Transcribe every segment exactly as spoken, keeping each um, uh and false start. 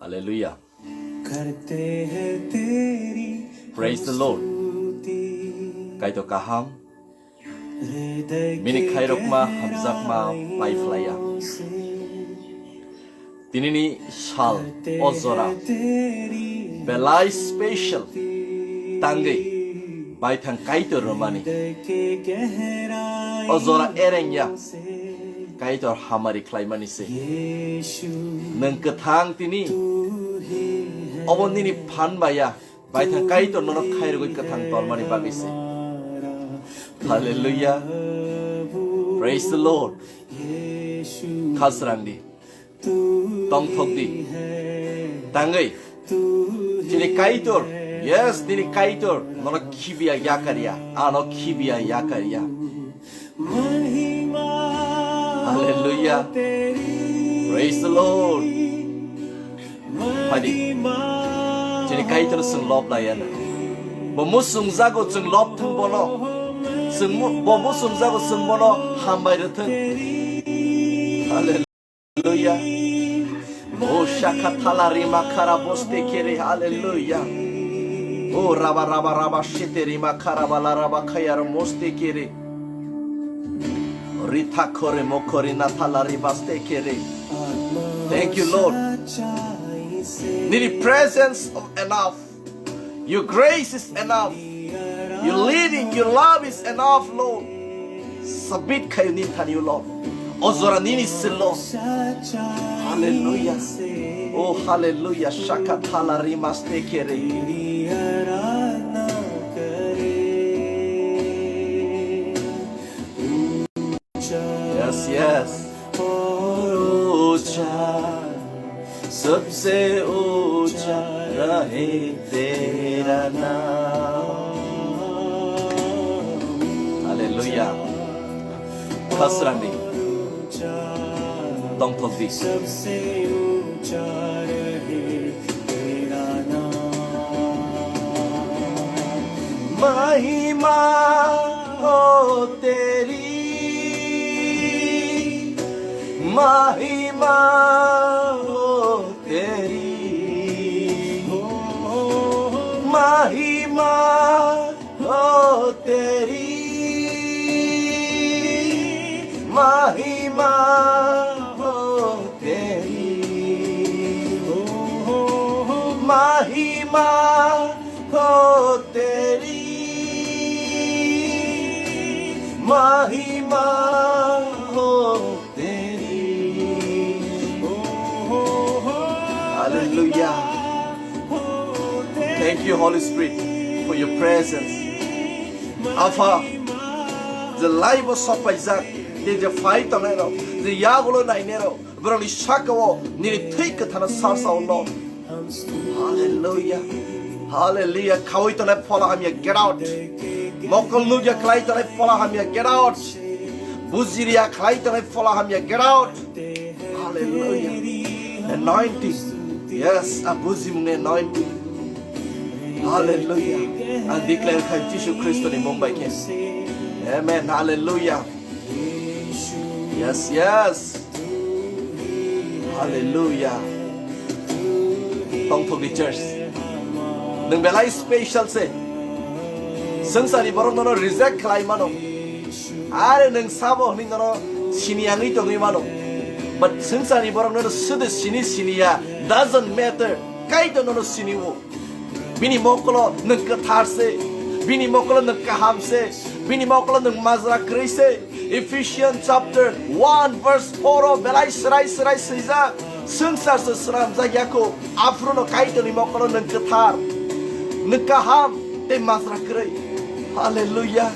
Hallelujah. Praise the Lord. Kaitor kaham. Bini khairokma hamjakma paiphlaiya. Tinini sal o jora belai special tangwi baithang Kaitor rwmani. O jora erengya Kaitor hamari khlaimani se. Nwng kwthang tini obo nini phan baya. Baithang Kaitor nono khairogwi kwthang tolmani bagwi se. Hallelujah. Praise the Lord. Khasrang di. Tongthok di. Tangwi. Chini Kaitor. Yes, nini Kaitor. Nono khibiya yakarya. Ano khibiya yakarya. Hallelujah. Praise the Lord. Phadi. Chini Kaitor chwng lob laiya na. Bo muchungjago chwng lob thung bono. Chwng mu-, bo muchungjago chwng bono hambai rwthwng. Hallelujah. O shakatala rima kara boste kere. Hallelujah. O raba raba raba shete rima kara bala raba khayar moste kere. Rita kore mokori natala ribaste kere. Thank you, Lord. Nini presence of enough. Your grace is enough. Your leading, your love is enough, Lord. Submit khayo nini thani, Lord. O jora nini silo. Hallelujah. Oh, hallelujah. Shaka thala rimaste kere. Yes, yes. ऊंचा, सबसे ऊंचा रहे तेरा नाम। Hallelujah. Khasrangdi. Tongthokdi. सबसे ऊंचा रहे तेरा नाम। महिमा हो तेरी, महिमा हो तेरी, महिमा हो तेरी, महिमा हो तेरी, महिमा हो तेरी, महिमा हो तेरी। Hallelujah. Thank you, Holy Spirit, for your presence. Apha, je laibo sopaijak, je je phai tongnai rok, je yagulo nainai rok, borokni saka o nini thwi kwthana salsa o no. Hallelujah. Hallelujah. Khawi tongnai phola hamya, get out. Mokol nukya khlai tongnai phola hamya, get out. Bujiriya khlai tongnai phola hamya, get out. Hallelujah. Anointing. Yes, ang bujimungni anointing. Hallelujah. Ang declare khai Jisu Khristoni mung bai khe. Amen. Hallelujah. Yes, yes. Hallelujah. Tongthokni church. Nwng belai special se. Swngcharni borok nono reject khlai mano. Are nwng sabo hwnwi nono sini yangwi tongwi mano. But swngcharni borok nono sudu sini siniya doesn't matter. Kaitor nono sini o. Bini mokolo nwng kwthar se, bini mokolo nwng kaham se, bini mokolo nwng majra kwrwi se. Ephesians chapter one verse four o belai swrai swrai swijak, swngchar se swnamjak ya kho, aphuru no Kaitorni mokolo nwng kwthar, nwng kaham tei majra kwrwi. Hallelujah.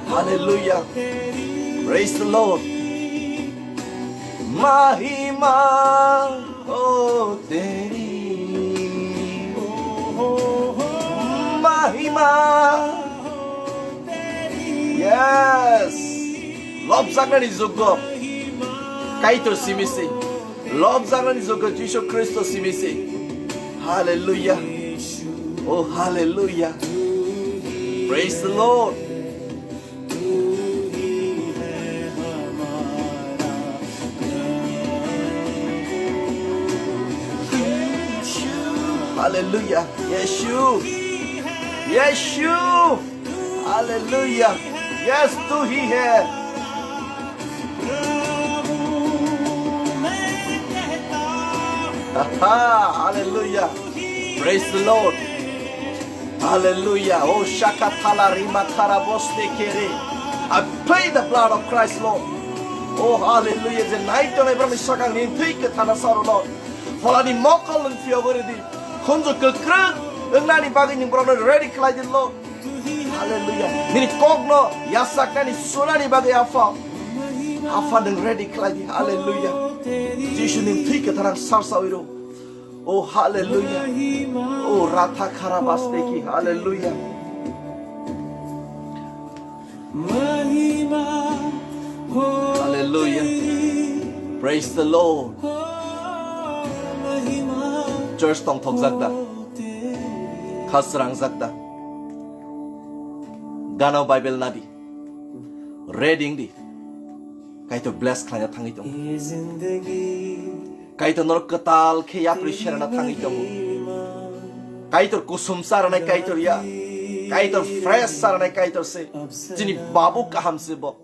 Hallelujah. Praise the Lord. Mahima ho teri. Mahima. Yes. Lobjaknani joggo Kaitor simi se. Lobjaknani joggo Jisu Khristo simi se. Hallelujah. Oh, hallelujah. Praise the Lord. Hallelujah. Yeshu, Yeshu. Hallelujah. Yes, तू ही है। Hallelujah. Praise the Lord. Hallelujah. Oh, shakatala rimakara boste kere. I plead the blood of Christ, Lord. Oh, hallelujah. Je nai tongnai borokni sakang ni thwi kwthana saro, Lord. Pholani mokol nwng phiyogwi rwdi. Khunju kwkrwng wngnani bagwi nwng borokno ready khlai di, Lord. Hallelujah. Nini kokno yachaknani sunani bagwi Apha. Apha nwng ready khlai di. Hallelujah. Jisu ni thwi kwthar ang sarsawi rw. Oh, hallelujah. Oh, ratha kharabasteki. Hallelujah. Hallelujah. Praise the Lord. Church tongthokjak da? Kha srangjak da? Gana Bible nadi. Reading di. Kaitor bless khlaina thangwi tongo. Kaitor norok kwtal khe yapri serana thangwi tongo. Kaitor kusum charanai Kaitor ya. Kaitor fresh charanai Kaitor se. Chini babu kaham se bo.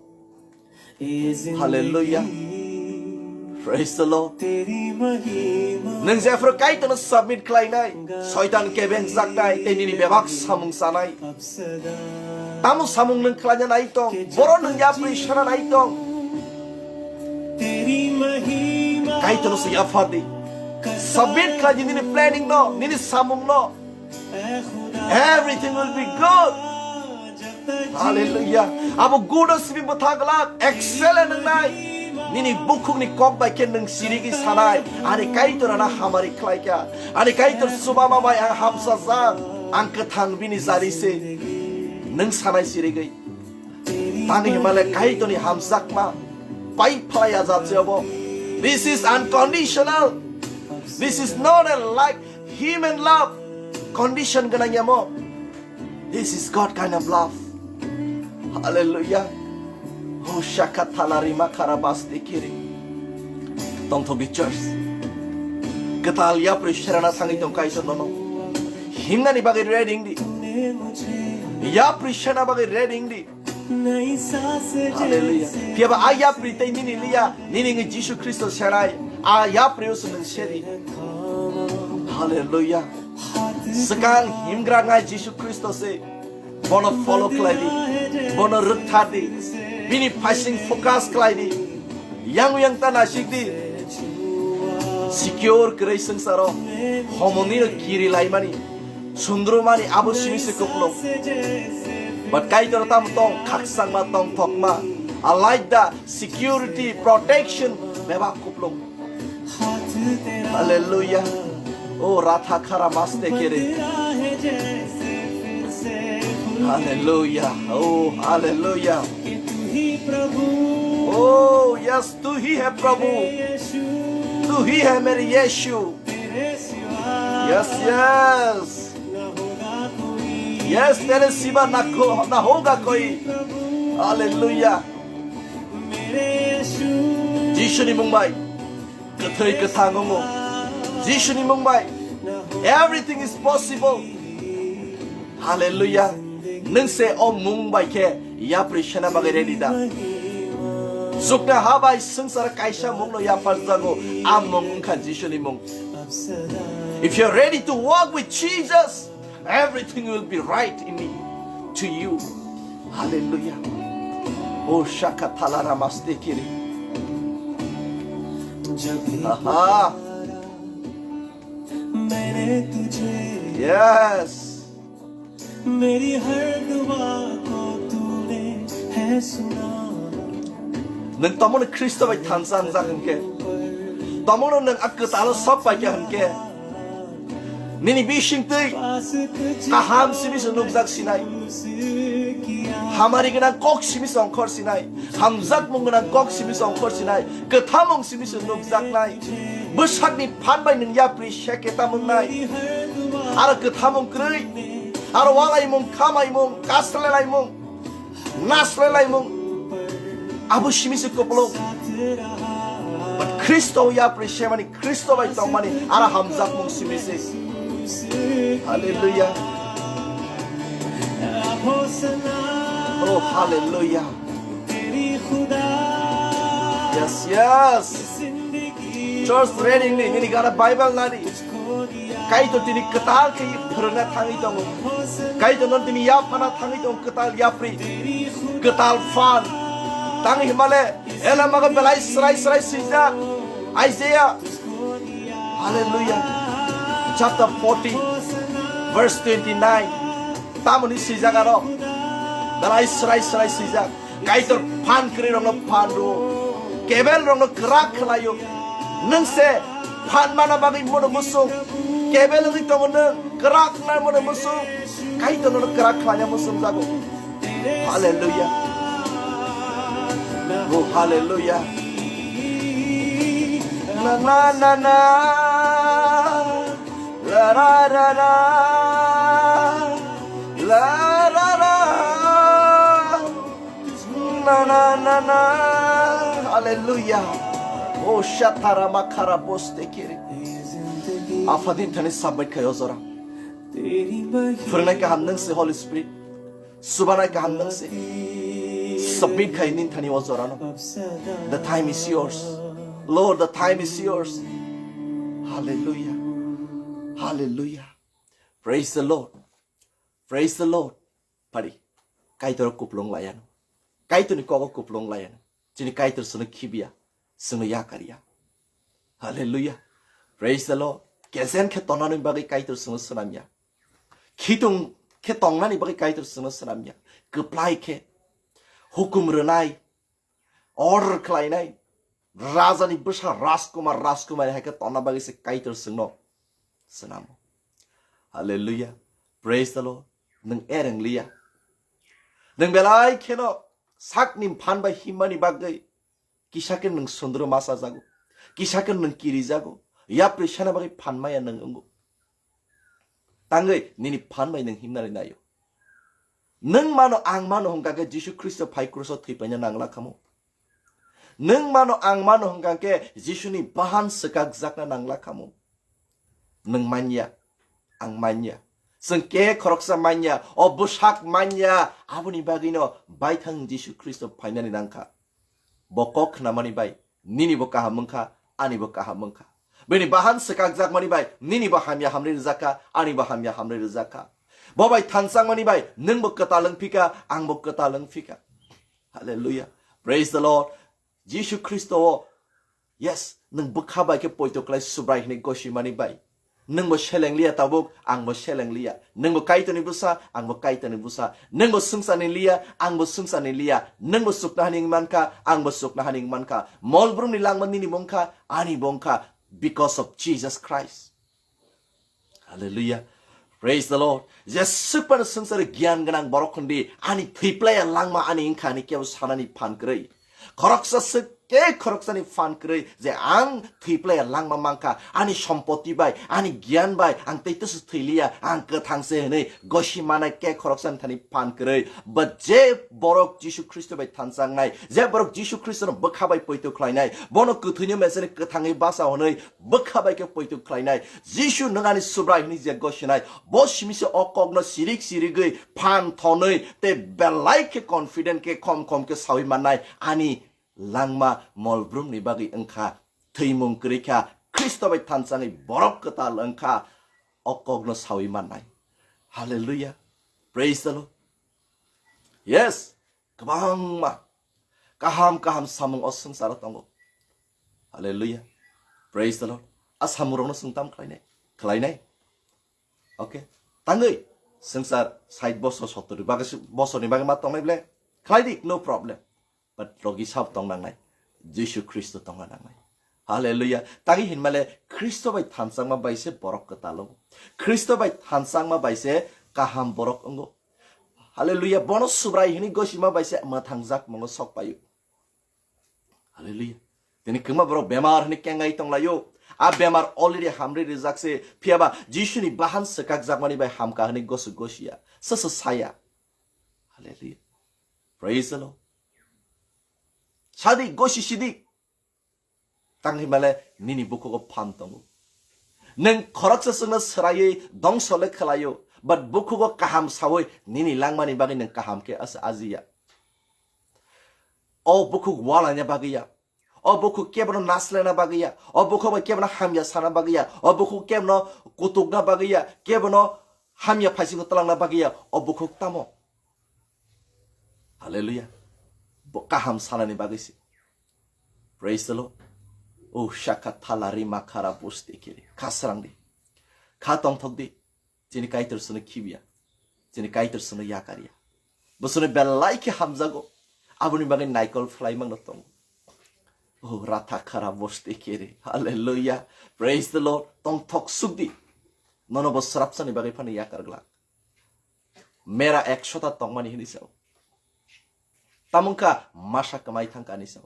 Hallelujah. Praise the Lord. Nwng jephru Kaitorno submit khlainai, Soitan kebeng jaknai, tei nini bebak samung sanai. Tamo samung nwng khlaina nai tong, boro nwng yapri sana nai tong. Kaitorno se yaphar di. Submit khlai di nini planning no, nini samung no. Everything will be good. Hallelujah. Abo good o simi bwtha glak, excellent wngnai. Nini bukhukni kok bai khe nwng sirigwi sanai, ani Kaitor ana hamari khlaikha. Ani Kaitor chubama bai ang hamsajak, ang kwthang bini jari se. Nwng sanai sirigwi. Tani himale Kaitorni hamjakma pai phalai a jatse obo. This is unconditional. This is not a like human love. Condition gwnang yamo. This is God kind of love. Hallelujah. Hoshaka thalarima kharabasti kiri. Tongthogi church. Kwtal yapri serana thangwi tong Kaitor nono. Himnani bagwi ready wngdi. Yapri sena bagwi ready wngdi. Hallelujah. Phiyaba a yapri tei nini liya, nini wngwi Jisu Khristo senai, a yapri o se nwng seri. Hallelujah. Swkang himgra ngai Jisu Khristo se. Bono follow khlai di. Bono rwkthar di. Bini phaising focus khlai di. Yang yang ta nasik di. Secure kwrwi swngcharo. Homonino kiri laimani. Sundrumani abo simi se kuplung. But Kaitor tam tong, khakchangma tong thokma. I like the security, protection, bebak kuplung. Hallelujah. Oh, ratha khara maste kere. Hallelujah. Oh, hallelujah. Oh, yes, तू ही है प्रभु. तू ही है मेरे यीशु. Yes, yes. Yes, तेरे सिवा ना को, ना होगा कोई. Hallelujah. Jisuni mung bai kwthwi kwthang wngo. Jisuni mung bai everything is possible. Hallelujah. Nwng se o mung bai khe yapri sena bagwi ready da? Jukna ha bai swngchar kaisa mungno yapharjago, a mung wngkha Jisuni mung. If you're ready to walk with Jesus, everything will be right in me, to you. Hallelujah. Oh, shaka thalara maste kiri. Aha. मैंने तुझे Yes. मेरी हर दुआ को तूने है सुना. Nwng tomono Khristo bai thansa wngjak hwnkhe, tomono nwng a kwtalo sop paikha hwnkhe, nini bisingtwi kaham simi se nukjak sinai, hamari gwnang kok simi se ongkhor sinai, hamjakmung gwnang kok simi se ongkhor sinai, kwthamung simi se nukjaknai. Bwsakni phan bai nwng yapri seke tamo wngnai. Aro kwthamung kwrwi, aro walaimung, khamaimung, kasrelaimung, nasrelaimung, abo simi se kopolok. But Khristo yapri semani, Khristo bai tongmani, aro hamjakmung simi se. Hallelujah. Oh, hallelujah. Yes, yes. Church training ni, nini gana Bible nani. Kaitor tini kwtal khe phwrwngna thangwi tongo. Kaitor no tini yaphana thangwi tongo, kwtal yapri, kwtal phan. Tang himale, ela maga belai srai srai swijak. Isaiah. Hallelujah. Chapter forty, verse twenty-nine. Tamoni swijak aro. Belai srai srai swijak. Kaitor phan kwrwi rokno phan rwo. Kebel rokno kwrak khlaio. Nwng se phan mana bagwi mono musung. Kebel wngwi tongo nwng kwrak na mono musung. Kaitor nono kwrak khlaina musung jago. Hallelujah. Oh, hallelujah. Na, na, na, na. La, ra, ra, ra. La, ra, ra. Na, na, na, na. Hallelujah. Oh, shatara makara boste kiri. Aphani thani submit khayo jora. Phwrwngnai kaham nwng se, Holy Spirit. Subanai kaham nwng se. Submit khai nini thani o jorano. The time is yours. Lord, the time is yours. Hallelujah. Hallelujah. Praise the Lord. Praise the Lord. Pari. Kaitor kuplung layano. Kaitor ni kogo kuplung layano. Chini Kaitor sino khibiya. Sino yakariya. Hallelujah. Praise the Lord. Kejen khe tongnani bagwi Kaitor sino swnamya. Khitung khe tongnani bagwi Kaitor sino swnamya. Kwplai khe hukum rwnai, order khlainai, rajani bwsa Rajkumar, Rajkumari hai khe tongna bagwi se Kaitor sino swnamo. Hallelujah. Praise the Lord. Nwng ereng liya. Nwng belai kheno sakni phan bai himmani bagwi kisa khe nwng sundro ma chajago. Kisa khe nwng kirijago. Yapri sana bagwi phan maya nwng wngo. Tangwi nini phan bai nwng himnani naio. Nwng mano ang mano hwnkha khe Jisu Khristo phai kruso thwipaina nangla khamo. Nwng mano ang mano hwnkha khe Jisuni bahan swkakjakna nangla khamo. Nwng manya, ang manya. Chwng khe khoroksa manya, o bwsak manya, aboni bagwino baithang Jisu Khristo phainani nangkha. Bo kok khnamani bai nini bo kaham wngkha, ani bo kaham wngkha. Bini bahan swkakjakmani bai nini bo hamya hamri rwjakha, ani bo hamya hamri rwjakha. Bo bai thanchangmani bai nwng bo kwtal wngphika, ang bo kwtal wngphika. Hallelujah. Praise the Lord. Jisu Khristo o, yes, nwng bwkha bai khe poito klai Subrai hwnwi gosimani bai. Nwng bo seleng liya tabuk, ang bo seleng liya. Nwng bo Kaitorni bwsa, ang bo Kaitorni bwsa. Nwng bo swngcharni liya, ang bo swngcharni liya. Nwng bo chuknohani wng mankha, ang bo chuknohani wng mankha. Molbrumni langma nini bo wngkha, ani bo wngkha, because of Jesus Christ. Hallelujah. Praise the Lord. Jeswk phano swngcharo giyan gwnang borok hwndi, ani thwiplaya langma ani wngkha, ani kebo sanani phan kwrwi. Khoroksa swk khe khoroksani phan kwrwi je ang thwiplaya langma mankha, ani sompoti bai, ani giyan bai ang tei twswk thwiliya, ang kwthang se hwnwi gosi manai khe khoroksani thani phan kwrwi. But je borok Jisu Khristo bai thanchaknai, je borok Jisu Khristono bwkha bai poito khlainai, bono kwthwino mesani kwthangwi bacha hwnwi bwkha bai khe poito khlainai. Jisu nwng ani Subrai hwnwi je gosinai, bo simi se o kokno sirik sirigwi phan thonwi tei belai khe confident khe khom khom khe sawi mannai, ani langma molbrumni bagwi wngkha, thwimung kwrwi kha, Khristo bai thanchangwi borok kwtal wngkha, o kokno sawi mannai. Hallelujah. Praise the Lord. Yes, kwbangma kaham kaham samung o swngcharo tongo. Hallelujah. Praise the Lord. A samungrokno chwng tam khlainai? Khlainai. Okay. Tangwi swngchar sait bosor, sottor ni bagwi, bosorni bagwi ma tongnai ble? Khlai di, no problem. But logi sab tong nangnai. Jisu Khristo tongna nangnai. Hallelujah. Tangwi hinmale Khristo bai thanchangma bai se borok kwtal wngo. Khristo bai thanchangma bai se kaham borok wngo. Hallelujah. Bono Subrai hwnwi gosima bai se mwthangjak mongo sok paio. Hallelujah. Tini kwma borok bemar hwnwi kengai tonglaio. A bemar already hamri rijak se. Phiyaba Jisuni bahan swkakjakmani bai hamkha hwnwi gosu gosia. Soso saya. Hallelujah. Praise the Lord. Sadi gosi sidi. Tang himale nini bukhugo phan tongo. Nwng khoroksa chwngno swraiwi dongso le khlaio, but bukhugo kaham sawi nini langmani bagwi nwng kaham khe as-, ajiya. O bukhuk walaina bagwi ya. O bukhuk kebono naslena bagwi ya. O bukhuk bai kebono hamya sana bagwi ya. O bukhuk kebono kutukna bagwi ya. Kebono hamya phaisingo twlangna bagwi ya. O bukhuk tamo. Hallelujah. Bo kaham sanani bagwi se. Praise the Lord. O shaka thala rima khara busti kiri. Khasrang di. Kha tongthok di. Chini Kaitor sino khibiya. Chini Kaitor sino yakarya. Bo sino belai khe hamjago. Aboni bagwi naikol phlai mangno tongo. O ratha khara busti kiri. Hallelujah. Praise the Lord. Tongthok suk di. Nono bo srapsani bagwi phano yakar glak. Mera ekshota tongmani hini sao. Tamungkha masa kwmai thangkha ni sao.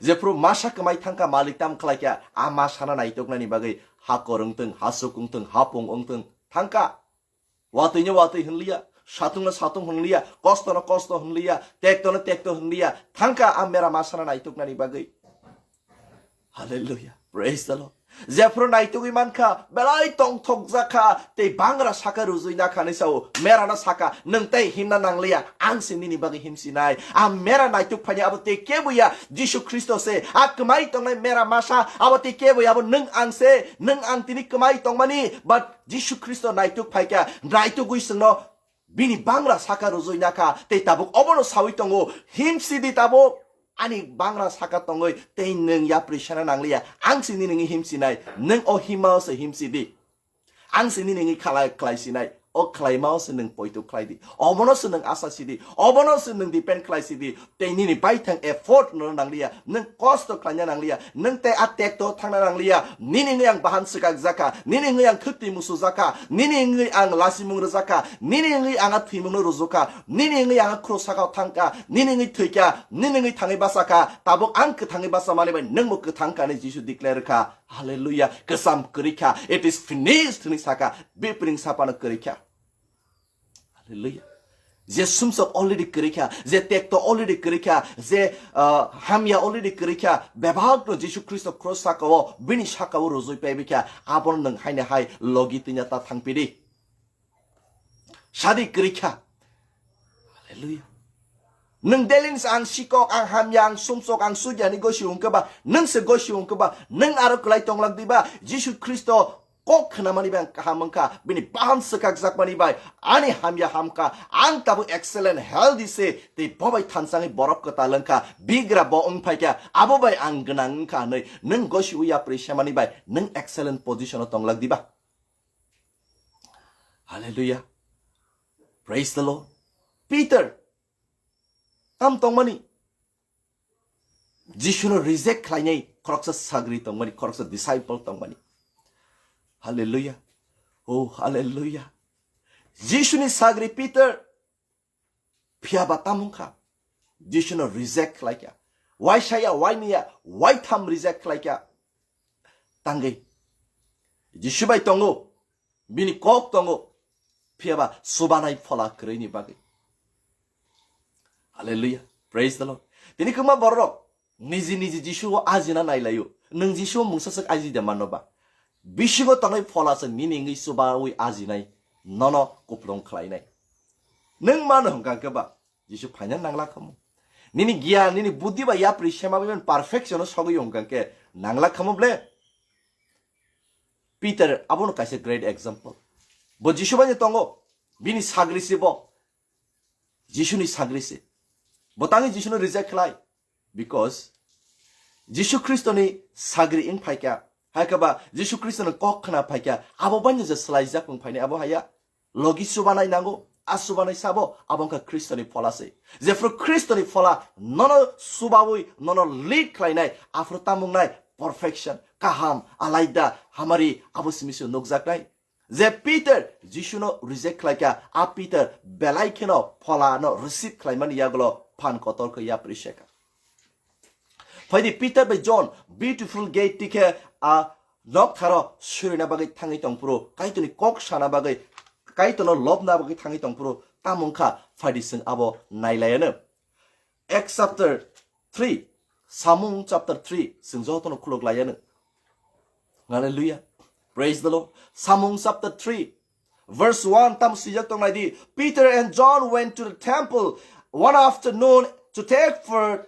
Jephru masa kwmai thangkha malik tam khlaikha, a masana naituknani bagwi ha kor wngtwng, ha suk wngtwng, ha pung wngtwng thangkha. Watwino watwi hwnliya, satungno satung hwnliya, kostono kosto hwnliya, tektono tekto hwnliya, thangkha a mera masana naituknani bagwi. Hallelujah. Praise the Lord. Jephru naitugwi mankha, belai tongthok jakha, tei bangra saka rujui nakha ni sao, merano saka, nwng tei himna nangliya, ang se nini bagwi himsinai. A mera naituk phani abo tei keboya, Jisu Khristo se, a kwmai tongnai mera masa, abo tei keboya, abo nwng ang se, nwng ang tini kwmai tongmani, but Jisu Khristo naituk phaikha, naitugwi chwngno bini bangra saka rujui nakha, tei tabuk obono sawi tongo, himsidi tabuk, ani bangra saka tongwi, tei nwng yapri sana nangliya, ang se nini wngwi himsinai, nwng o himao se himsidi. Ang se nini wngwi khalai, khlai sinai, o khlaimao se nwng poito khlai di. Obono se nwng asa sidi, obono se nwng depend khlai sidi, tei nini baithang effort no nangliya, nwng kosto khlaina nangliya, nwng tei a tekto thangna nangliya, nini wngwi ang bahan swkak jakha, nini wngwi ang khwtwi musu jakha, nini wngwi ang lasimung rwjakha, nini wngwi ang a thwimungno rujukha, nini wngwi ang a khro sakao thangkha, nini wngwi thwikha, nini wngwi thangwi bachakha, tabuk ang kwthangwi bachamani bai nwngbo kwthang kha hinwi Jisu declare kha. Hallelujah. Kwcham kwrwi kha. It is finished hinwi sakha. Bipring sapano kwrwi kha. Hallelujah. Je sumsok already kwrwi kha, je tekto already kwrwi kha, je, uh, hamya already kwrwi kha, bebakno Jisu Khristo cross sakao, bini sakao rujui paibi kha, abono nwng haino hai logi twina ta thangpidi. Sadi kwrwi kha. Hallelujah. Nwng delins ang sikok, ang hamya, ang sumsok, ang sugiani gosi wngkhe ba, nwng se gosi wngkhe ba, nwng aro kwlai tonglak diba, Jisu Khristo kok khnamani bai ang kaham wngkha, bini bahan swkakjakmani bai ani hamya hamkha, ang tabuk excellent healthy se, tei bo bai thansangwi borok kwtal wngkha, bigra bo wngphaikha, abo bai ang gwnang wngkha hinwi nwng gosi uya pri semani bai nwng excellent position o tonglak diba? Hallelujah. Praise the Lord. Peter, tam tongmani? Jisuno reject khlainai khoroksa sagri tongmani, khoroksa disciple tongmani. Hallelujah. Oh, hallelujah. Jisuni sagri Peter, phiya ba tamung kha. Jisuno reject khlaikha. Waisaya, wainiya, waitham reject khlaikha. Tangwi. Jisu bai tongo. Bini kok tongo. Phiya ba subanai phola kwrwini bagwi. Hallelujah. Praise the Lord. Tini kwma borok niji niji Jisu o ajina nailaio. Nwng Jisu o mungsa swk aji de mano ba? Bisingo tongnai phola se nini wngwi chubawi ajinai, nono kupulung khlainai. Nwng mano hwnkha khe ba Jisu phaina nangla khamu. Nini giyan, nini buddhi ba yapri sema bai perfection o sogwi hwnkha khe nangla khamu ble. Peter abono kaisa great example. Bo Jisu bai tongo, bini sagri se bo. Jisuni sagri se. Bo tangwi Jisuno reject khlai. Because Jisu Khristoni sagri wng phaikha, hai khe ba Jisu Khristoni kok khna phaikha, abo bai no je swlaijak wng phainai abo haya. Logi chubanai nango, a chubanai sabo, abo wngkha Khristoni phola se. Jephru Khristoni phola nono chubawi, nono lead khlainai, aphuru tamung nai perfection, kaham, alaida, hamari, abo simi se nukjaknai. Je Peter Jisuno reject khlaikha, a Peter belai kheno pholano receive khlaimani yagulo phan kotor khe yapri sekha. Phaidi Peter bai John beautiful gate tikhe a noktharo surina bagwi thangwi tongphuru, Kaitorni kok sana bagwi, Kaitorno lobna bagwi thangwi tongphuru, tamung kha phaidi chwng abo nailayano. Acts chapter three, Samung chapter three, chwng jotono khuluk layano. Hallelujah. Praise the Lord. Samung chapter three, verse one, tam swijak tong nai di. Peter and John went to the temple one afternoon to take for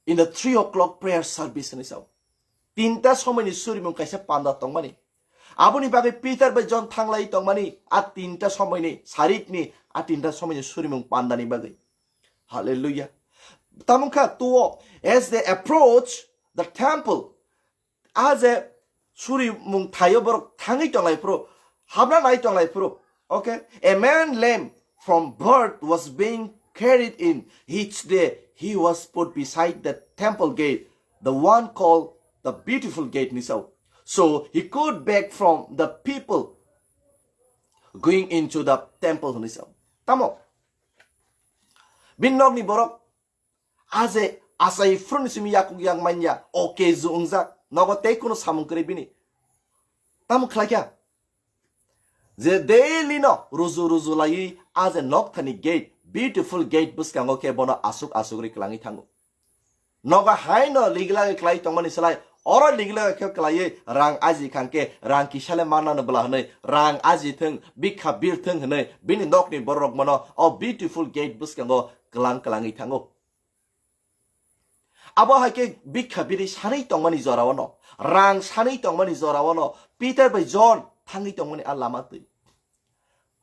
in the three o'clock prayer service ni sao. Tinta somoini surimung kaisa panda tongmani. Aboni bagwi Peter bai John thanglai tongmani a tinta somoini, sarikni a tinta somoini surimung pandani bagwi. Hallelujah. Tamungkha tuo, as they approach the temple, a je surimung thaio borok thangwi tonglai phuru, habna nai tonglai phuru. Okay, a man lame from birth was being carried in. Each day he was put beside the temple gate, the one called the beautiful gate ni sao. So he could beg from the people going into the temple ni sao. Tamo? Bin nokni borok a je achai phuru ni simi yakuk yak manya, o keju wngjak, nogo tei kuno samung kwrwi bini. Tamo khlai kha? Je daily no ruju ruju laiwi a je nokthani gate, beautiful gate bwskango khe bono asuk asuk ri kwlangwi thango. Nogo haino ligilagi kwlai tongmani slai oro ligilagi khe kwlaiwi rang aji khan khe rang kisale mannano bwla hwnwi rang aji thwng, bikha bir thwng hwnwi bini nokni borok bono o beautiful gate bwskango kwlang kwlangwi thango. Abo hai khe bikha biri sanwi tongmani jorao no, rang sanwi tongmani jorao no Peter bai John thangwi tongmani a lama twi.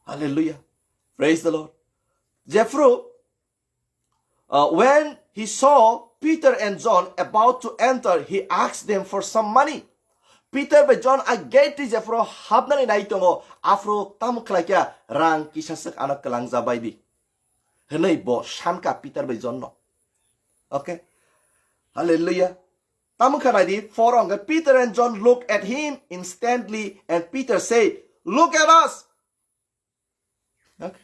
Hallelujah. Praise the Lord. Jephru, uh, when he saw Peter and John about to enter, he asked them for some money. Peter bai John a gate twi jephru hapnani nai tongo, aphru tamo khlai kha, rang kisa swk ano kwlang ja bai di. Hwnwi bo sankha Peter bai John no. Okay? Hallelujah. Tamo kha nai di, four ongkha, Peter and John looked at him instantly and Peter said, "Look at us." Okay.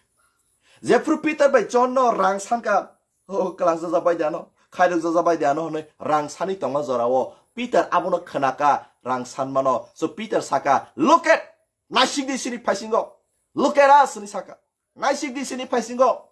Jephru Peter bai John no rang sankha, "Oh, kwlang ja ja bai di ano, khairok ja ja bai di ano," hwnwi rang sani tongma jorao Peter abono khwnakha rang sanmano. So Peter saka, "Look at, naisik di sini phaisingo. Look at us," hwnwi saka. Naisik di sini phaisingo.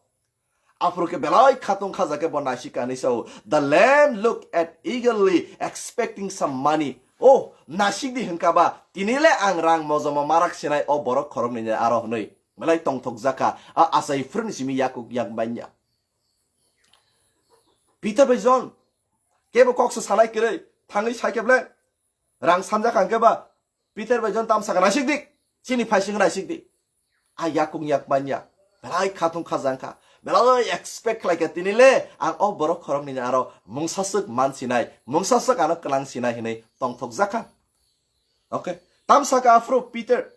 Aphuru khe belai khatung khaja khe bo naisik kha hwnwi sao. The lame look at eagerly expecting some money. Oh, naisik di hwnkha ba, tini le ang rang mojomo marak sinai o borok khoroknwi ni aro hwnwi. Belai tongthok jakha, a achai phuru ni simi yakuk yak banya. Peter bai John, kebo kok se sanai kwrwi, thangwi sai khe ble, rang sanjak ang khe ba, Peter bai John tam saka, "Naisik di, chini phaising naisik di." A yakung yak manya, belai khatung khajang kha, belai expect khlai kha, tini le ang o borok khorok nini aro mungsa swk man sinai, mungsa swk ano kwlang sinai hinwi tongthok jakha. Okay, tam saka aphuru Peter.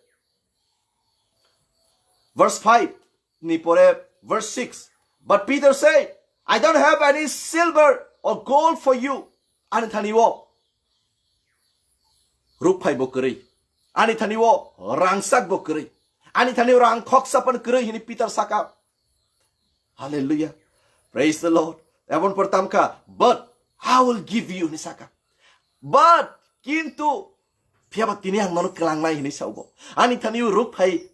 Verse five ni pore verse six. But Peter said, "I don't have any silver or gold for you." Ani thani o rukphai bo kwrwi. Ani thani o rangsak bo kwrwi. Ani thani o rang khoksa pan kwrwi hini Peter saka. Hallelujah. Praise the Lord. Ebon por tamkha, "But I will give you," hini saka. But, kintu, phiyaba tini ang nono klangnai hini sao bo. Ani thani o rukphai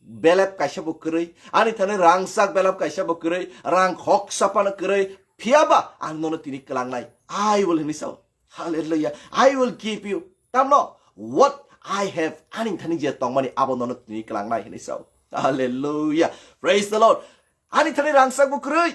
belep kaisa bo kwrwi, ani thani rangsak belep kaisa bo kwrwi, rang khoksa pano kwrwi, phiyaba ang nono tini klangnai. I will hini sao. Hallelujah. I will give you. Tamno, what I have, ani thani je tongmani abo nono tini klangnai hini sao. Hallelujah. Praise the Lord. Ani thani rangsak bo kwrwi.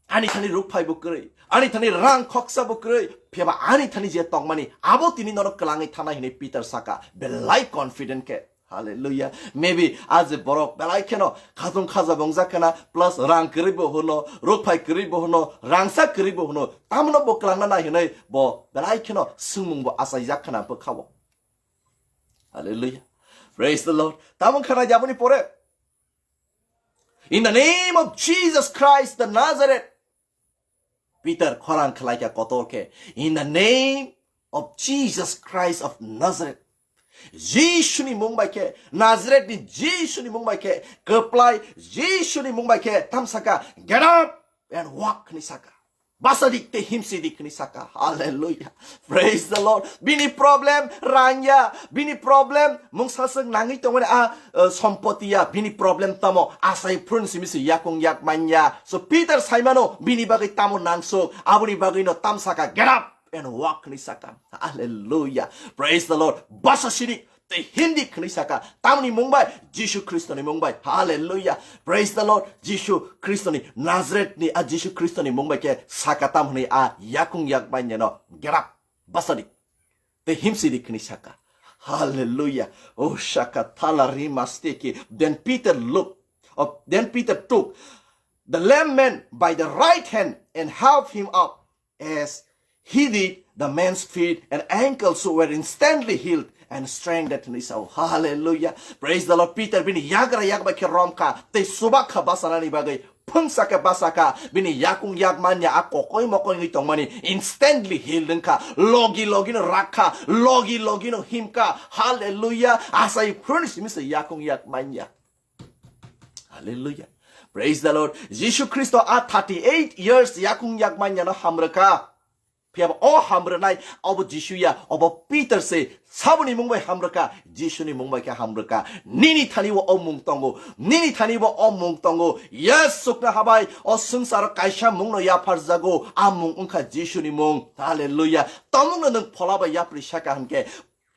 Ani thani rukphai bo kwrwi, ani thani rang khoksa bo kwrwi, phiyaba ani thani je tongmani, abo tini nono kwlangwi thanai hinwi Peter saka, belai confident khe. Hallelujah. Maybe a je borok belai kheno khatung khaja bongjak khena, plus rang kwrwi bo hwno, rukphai kwrwi bo hwno, rangsa kwrwi bo hwno, tamno bo kwlangna nai hinwi bo belai kheno swngmung bo achaijak khena bwkhao. Hallelujah. Praise the Lord. Tamung khana jaboni pore. In the name of Jesus Christ the Nazareth. Peter khorang khlaikha kotor khe. In the name of Jesus Christ of Nazareth. Jisuni mung bai khe, Nazareth ni Jisuni mung bai khe, kwplai Jisuni mung bai khe, tam saka, "Get up and walk," hwnwi saka. Basa dik tei himsi dik hwnwi saka. Hallelujah. Praise the Lord. Bini problem rang ya. Bini problem mungsa swk nangwi tongmani a, uh, sompoti ya. Bini problem tamo asai phurun simi se yakung yak man ya. So Peter saimano bini bagwi tamo nangsuk. Aboni bagwi no tam saka, "Get up and walk hwnwi saka. Hallelujah. Praise the Lord. Basa sidi tei hindi hwnwi saka. Tamni mung bai? Jisu Khristoni mung bai. Hallelujah. Praise the Lord. Jisu Khristoni Nazareth ni a Jisu Khristoni mung bai khe saka tam hwnwi a yakung yak bai neno. Get up. Basa di. Tei himsi di hwnwi saka. Hallelujah. Oh, shaka thala rima steki. Then Peter looked. Oh, then Peter took the lame man by the right hand and helped him up. As he did, the man's feet and ankles were instantly healed and strengthened his soul. Hallelujah. Praise the Lord. Peter bini yagra yak bai khe romkha tei subakha basanani bagwi phungsa khe basakha bini yakung yak manya a kokoi mokoi wngwi tongmani instantly healed wngkha, logi logi no rakha, logi logi no himkha. Hallelujah. Asai phuruni simi se yakung yak manya. Hallelujah. Praise the Lord. Jisu Khristo a thirty eight years yakung yak manya no hamrwkha. Phiyaba o hamrwnai obo Jisu ya, obo Peter se. Saboni mung bai hamrwkha? Jisuni mung bai khe hamrwkha. Nini thani bo o mung tongo, nini thani bo o mung tongo. Yes, sukna habai o swngcharo kaisa mung no yapharjago, a mung wngkha Jisuni mung. Hallelujah. Tomung no nwng phola bai yapri saka hwnkhe,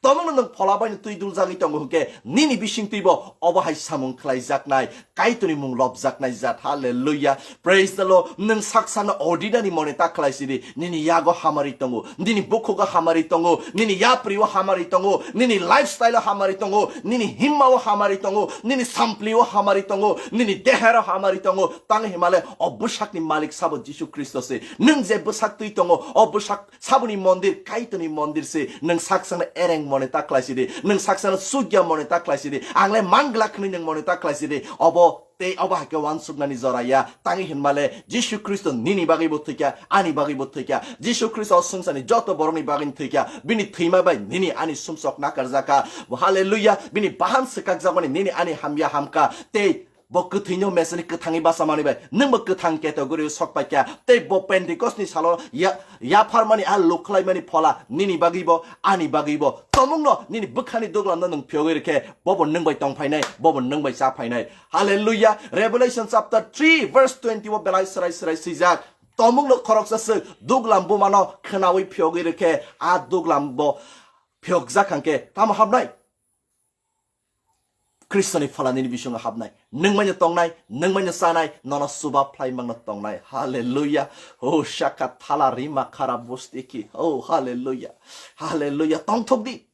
tomungno nwng phola bai twi duljagwi tongo hwnkhe nini bising twibo obo hai samung khlaijaknai, Kaitorni mung lobjaknai jat. Hallelujah. Praise the Lord. Nwng sak sakno ordinary mone ta khlai sidi, nini yago hamari tongo, nini bukhugo hamari tongo, nini yaprio hamari tongo, nini lifestyle o hamari tongo, nini himmao hamari tongo, nini samplio hamari tongo, nini dehero hamari tongo. Tang himale o bwsakni malik sabo Jisu Khristo se. Nwng je bwsak twi tongo, o bwsak saboni mondir, Kaitorni mondir se. Nwng saksano ereng mone ta khlai sidi, nwng saksano sugya mone ta khlai sidi, ang le manglak hwnwi nwng mone ta khlai sidi. Obo tei obo hai khe uansuknani jora ya. Tangwi hinmale Jisu Khristo nini bagwi bo thwikha, ani bagwi bo thwikha. Jisu Khristo o swngcharni joto borokni bagwi thwikha. Bini thwima bai nini ani sumsok nakarjakha. Hallelujah. Bini bahan swkakjakmani nini ani hamya hamkha. Tei bo kwthwino mesani kwthangwi basa manwi bai nwngbo kwthang category o sok paikha. Tei bo Pentecost ni salo ya, yapharmani a luk khlaimani phola nini bagwibo, ani bagwibo. Tomungno nini bwkhani duglamno nwng phiyogwi rwkhe, bobo nwng bai tong phainai, bobo nwng bai cha phainai. Hallelujah. Revelation chapter three verse twenty o belai swrai swrai swijak. Tomungno khoroksa swk duglam bumano khwnawi phiyogwi rwkhe, a duglam bo phiyokjak hwnkhe tamo habnai? Khristoni phola nini bisingo habnai. Nwng maino tongnai, nwng maino chanai, nono chuba phlai mangno tongnai. Hallelujah. Oh, shaka thala rima khara bustiki. Oh, hallelujah. Hallelujah. Tongthok di.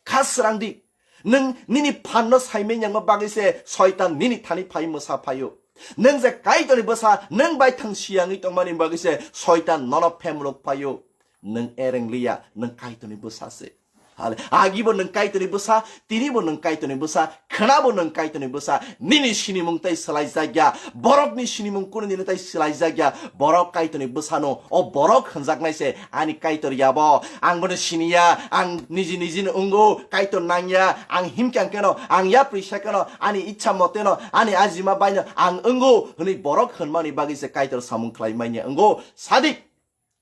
Kha srang di. Nwng nini phanno saimai nyangma bagwi se Soitan nini thani phai mwsa phaio. Nwng je Kaitorni bwsa, nwng bai thang siyangwi tongmani bagwi se Soitan nono phemlok phaio. Nwng ereng liya, nwng Kaitorni bwsa se. Hale, agibo nwng Kaitorni bwsa, tinibo nwng Kaitorni bwsa, khwnabo nwng Kaitorni bwsa. Nini sinimung tei swlaijakya, borokni sinimung kunu nini tei swlaijakya. Borok Kaitorni bwsano, o borok hwnjaknai se, ani Kaitor yabo. Ang bono siniya, ang niji nijino wngo, Kaitor nangya, ang himkha hwnkeno, ang yapri sekeno, ani ichha moteno, ani ajima baino ang wngo hwnwi borok hwnmani bagwi se Kaitor samung khlai manya wngo. Sadik.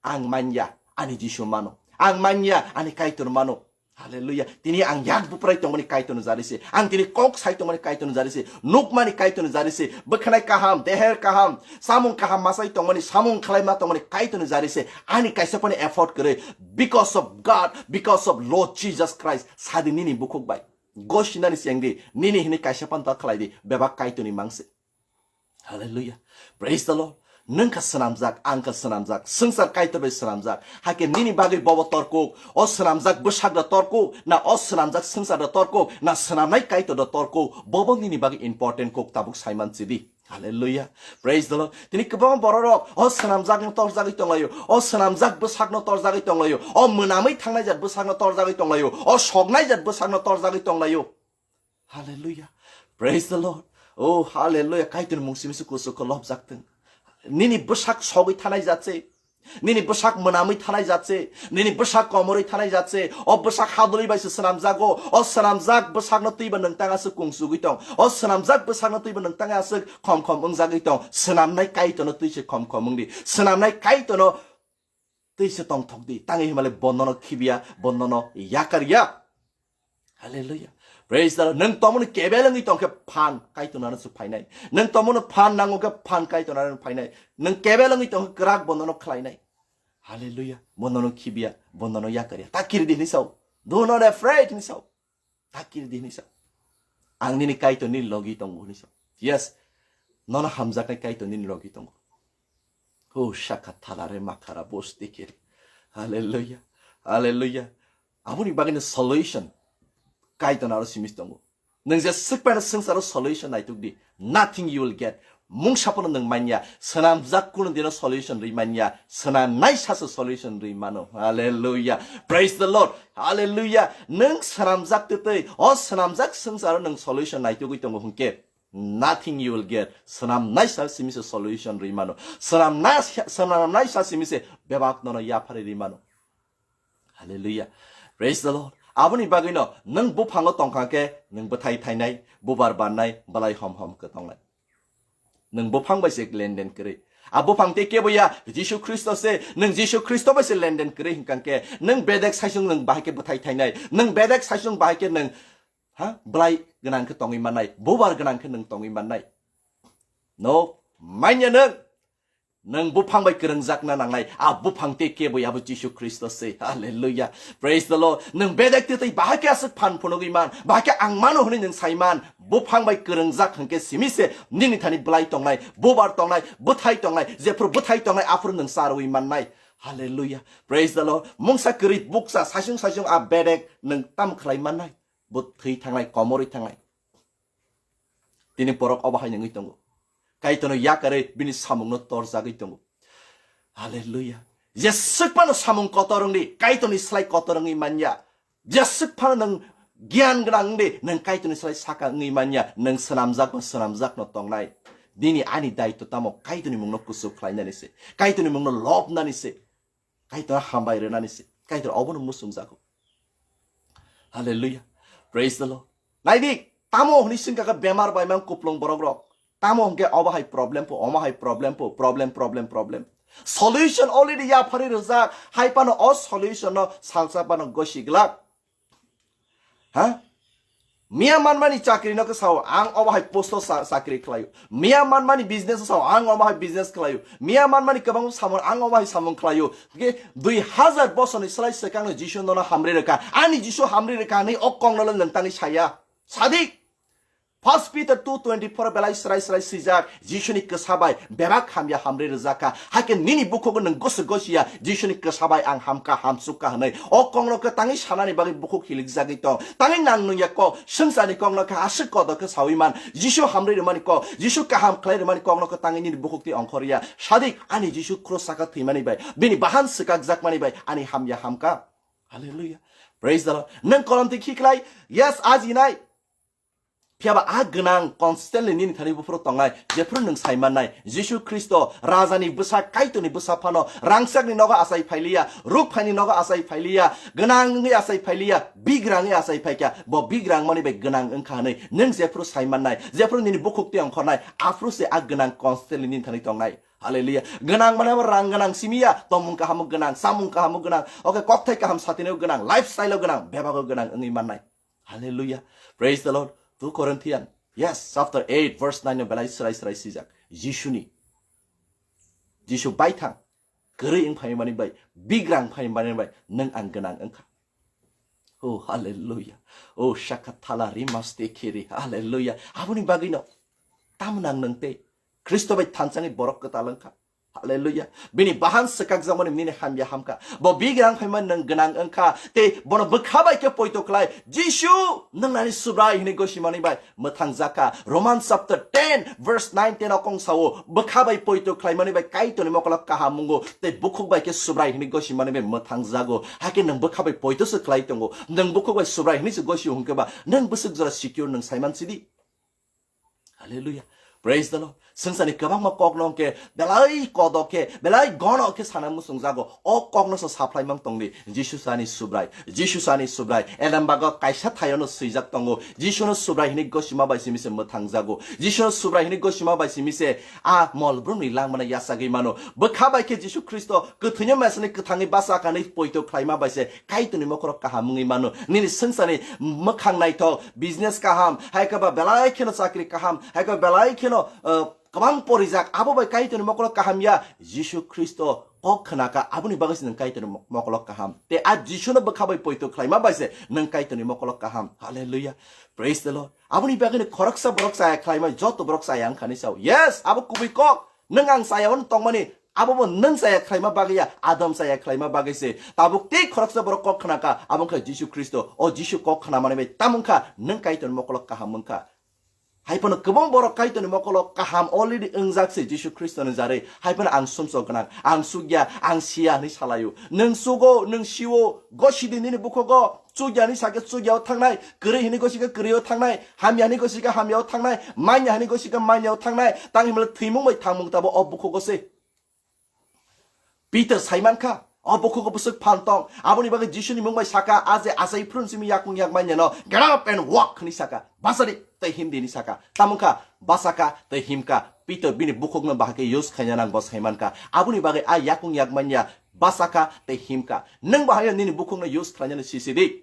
Ang manya, ani Jisu mano. Ang manya, ani Kaitor mano. Hallelujah. Tini ang yak buprai tongmani Kaitorno jari se. Ang tini kok sai tongmani Kaitorno jari se. Nukmani Kaitorno jari se. Bwkhanai kaham, deher kaham, samung kaham masai tongmani, samung khlai ma tongmani Kaitorno jari se. Ani kaisa phano effort kwrwi. Because of God, because of Lord Jesus Christ. Sadi nini bukhuk bai. Gosinani sengdi. Nini hini kaisa phano ta khlai di. Bebak Kaitorni mangse. Hallelujah. Praise the Lord. Nwng kha swnamjak, ang kha swnamjak, swngchar Kaitor bai swnamjak. Hakhe nini bagwi bobo torkuk, o swnamjak bwsak da torkuk, na o swnamjak swngchar da torkuk, na swnamnai Kaitor da torkuk, bobo nini bagwi important kuk tabuk saiman chidi. Hallelujah. Praise the Lord. Tini kwbangma bororok o swnamjakno torjagwi tonglaio, o swnamjak bwsakno torjagwi tonglaio, o mwnamwi thangnai jat bwsakno torjagwi tonglaio, o soknai jat bwsakno torjagwi tonglaio. Hallelujah. Praise the Lord. Oh, hallelujah. Kaitorni mung simi se kusu kolop jak tong. Nini bwsak sogwi thanai jat se. Nini bwsak mwnamwi thanai jat se. Nini bwsak komorwi thanai jat se. O bwsak hadulwi bai se swnamjago. O swnamjak bwsakno twibo nwng tang aswk kungsugwi tong. O swnamjak bwsakno twibo nwng tang aswk khom khom wngjagwi tong. Swnamnai Kaitorno twi se khom khom wngdi. Swnamnai Kaitorno twi se tongthok di. Tangwi himale bonono khibiya, bonono yakarya. Hallelujah. Praise the Lord. Nwng tomoni kebel wngwi tongkhe phan Kaitor nano se phainai. Nwng tomoni phan nango khe phan Kaitor nano phainai. Nwng kebel wngwi tongkhe kwrak bonono khlainai. Hallelujah. Bo nono khibiya, bo nono yakarya. Ta kiri di hinwi sao. Do not afraid hinwi sao. Ta kiri di hinwi sao. Ang nini Kaitor nini logi tongo hinwi sao. Yes. Nono hamjaknai Kaitor nini logi tongo. Ho shaka thalare makara bosti kiri. Hallelujah. Hallelujah. Aboni bagwino solution Kaitor aro simis tongo. Nwng je swk paino swngcharo solution naituk di. Nothing you will get. Mungsa pono nwng manya. Swnamjak kuno dino solution rwi manya. Swnamnai saso solution rwi mano. Hallelujah. Praise the Lord. Hallelujah. Nwng swnamjak twtwi. O swnamjak swngcharo nwng solution naitugwi tongo hwnkhe. Nothing you will get. Swnamnai sa simise solution rwi mano. Swnamna-, swnamnai sa simise bebak nono yapharwi rwi mano. Hallelujah. Praise the Lord. Aboni bagwino nwng buphango tongkha khe nwng bwthai thainai, bubar barnai, balai hom hom khe tongnai. Nwng buphang bai se lenden kwrwi. A buphang tei kebo ya, Jisu Khristo se, nwng Jisu Khristo bai se lenden kwrwi hwnkha khe, nwng bedek saisung nwng bahai khe bwthai thainai, nwng bedek saisung bahai khe nwng, ha, balai gwnang khe tongwi mannai, bubar gwnang khe nwng tongwi mannai. No, manya nwng. Nwng buphang bai kwrwngjakna nangnai, a buphang tei kebo ya bo Jisu Khristo se. Hallelujah. Praise the Lord. Nwng bedek twi twi bahai khe aswk phan phunugwi man, bahai khe ang mano hwnwi nwng sai man. Buphang bai kwrwngjak hwnkhe simi se nini thani bwlai tongnai, bubar tongnai, bwthai tongnai, jephru bwthai tongnai, aphuru nwng charwi mannai. Hallelujah. Praise the Lord. Mungsa kwrwi bukcha saisung saisung a bedek nwng tam khlai mannai. Bo thwi thangnai, komorwi thangnai. Tini borok obo hai nungwi tongo. Kaitorno yakarwi bini samungno torjagwi tongo. Hallelujah. Jeswk phano samung kotor wngdi, Kaitorni slai kotor wngwi manya. Jeswk phano nwng giyan gwnang wngdi, nwng Kaitorni slai saka wngwi manya, nwng swnamjak ba swnamjakno tongnai. Nini ani daitw tamo Kaitorni mungno kuchuk khlainani se, Kaitorni mungno lobnani se. Kaitor hambai rwnani se. Kaitor obono muchungjago. Hallelujah. Praise the Lord. Naidi, tamo hwnwi swngkha khe bemar bai mang kuplung borok rok. Tamo hwnkhe obo hai problem po, omo hai problem po, problem, problem, problem. Solution already yaphari rwjak. Hai phano o solution no salsa phano gosi glak. Ha? Miya manmani chakri no khe sao, ang obo hai post o sa-, chakri khlaio. Miya manmani business o sao, ang obo hai business khlaio. Miya manmani kwbang samung, ang obo hai samung khlaio. Hwnkhe dui hazar bosorni slai swkang no Jisu nono hamri rwkha. Ani Jisu hamri rwkha hinwi o kok no le nwng tangwi saya. Sadik. First Peter two twenty-four belai srai srai swijak, Jisuni kwsa bai bebak hamya hamri rwjak kha. Hakhe nini bukhugo nwng gosi gosi ya, Jisuni kwsa bai ang hamkha, hamsuk kha hwnwi. O kok no khe tangwi sanani bagwi bukhuk hilikjagwi tong. Tangwi nang nung ya kok, swngcharni kok no khe aswk kotor khe sawi man. Jisu hamri rwmani kok, Jisu kaham khlai rwmani kok no khe tangwi nini bukhuk twi ongkhor ya. Sadik ani Jisu cross saka thwimani bai, bini bahan swkakjakmani bai ani hamya hamkha. Hallelujah. Praise the Lord. Nwng kolom twi khiklai, yes, ajinai. Phiya ba a gwnang constantly nini thani buphuru tongnai, jephuru nwng sai mannai, Jisu Khristo, Rajani bwsa, Kaitorni bwsa phano, rangchakni nogo achai phailiya, ruk phaini nogo achai phailiya, gwnang wngwi achai phailiya, bigrang wngwi achai phaikha, bo bigrang mani bai gwnang wngkha hwnwi nwng jephuru sai mannai, jephuru nini bukhuk twi ongkhornai, aphuru se a gwnang constantly nini thani tongnai. Hallelujah. Gwnang mane bo rang gwnang simi ya, tomung kahamo gwnang, samung kahamo gwnang, oke, kokthai kaham satineo gwnang, lifestyle o gwnang, bebago gwnang wngwi mannai. Hallelujah. Praise the Lord. Two Corinthians. Yes, chapter eight, verse nine no belai srai srai swijak. Jisuni. Jisu baithang. Kwrwi wng phaimani bai, bigrang phaimani bai, nwng ang gwnang wngkha. Oh, hallelujah. Oh, shakathala rimaste kiri. Hallelujah. Aboni bagwino. Tamo nang nwng tei. Khristo bai thanchangwi borok kwtal wngkha. Hallelujah. Bini bahan swkakjakmani nini hamya hamkha. Bo bigrang phaimani nwng gwnang wngkha. Tei bono bwkha bai khe poito khlai. Jisu, nwng nani Subrai hwnwi gosimani bai mwthangjakha. Romans chapter ten verse nine ten o kong sao, bwkha bai poito khlaimani bai Kaitorni mokolo kaham wngo. Tei bukhuk bai khe Subrai hwnwi gosimani bai mwthangjago. Hakhe nwng bwkha bai poito se khlai tongo. Nwng bukhuk bai Subrai hwnwi se gosio hwnkhe ba nwng bwswk jora secure nwng saiman sidi. Hallelujah. Praise the Lord. Swngcharni kwbangma kokno hwnkhe belai kodok khe, belai gono khe sana muchungjago. O kokno se saphai mang tongdi. Jisu sani Subrai. Jisu sani Subrai. Edam bago kaisa thaiono swijak tongo. Jisuno Subrai hwnwi gosima bai simi se mwthangjago. Jisuno Subrai hwnwi gosima bai simi se a mol brumni langmano yachagwi mano. Bwkha bai khe Jisu Khristo kwthwino mesani kwthangwi bacha kanwi poito khlaima bai se Kaitorni mokhorok kaham wngwi mano. Nini swngcharni mwkhang naithok, business kaham, hai khe ba belai kheno chakri kaham, hai khe ba belai kheno, uh, kwbang porijak, abo bai Kaitorni mokolo kaham ya, Jisu Khristo kok khna kha, aboni bagwi se nwng Kaitorni mo-, mokolo kaham. Te a Jisuno bwkha bai poito khlaima bai se nwng Kaitorni mokolo kaham. Hallelujah. Praise the Lord. Aboni bagwi no khoroksa borok chaya khlaima, joto borok chaya wngkha ni sao. Yes, abo kubui kok. Nwng ang chaya wng tongmani, abo bo nwng chaya khlaima bagwi ya, Adam chaya khlaima bagwi se. Tabuk tei khoroksa borok kok khna kha, abo wngkha Jisu Khristo. O Jisu kok khna mani bai tamo wngkha, nwng Kaitorni mokolo kaham wngkha. Hai phano kwbang borok Kaitorni mokolo kaham already wngjak se Jisu Khristoni jarwi. Hai phano ang sumsok gwnang, ang sukya, ang siya hwnwi salaio. Nwng sugo, nwng siwo, gosidi nini bukhugo, chukya hwnwi sakhe chukyao thangnai, kwrwi hwnwi gosikhe kwrwio thangnai, hamya hwnwi gosikhe hamyao thangnai, manya hwnwi gosikhe manyao thangnai, tang himle thwimung bai thangmung tabo o bukhugo se. Peter sai man kha, o bukhugo bwswk phan tong. Aboni bagwi Jisuni mung bai saka, "A je achai phuru simi yakung yak manya no, get up and walk," hwnwi saka. "Basa di tei him di," hwnwi saka. Tamo kha, basa kha tei him kha. Peter bini bukhukno bahai khe use khaina nang bo sai man kha. Aboni bagwi a yakung yak manya, basa kha tei him kha. Nwng bahai nini bukhukno use khlainani sisi di.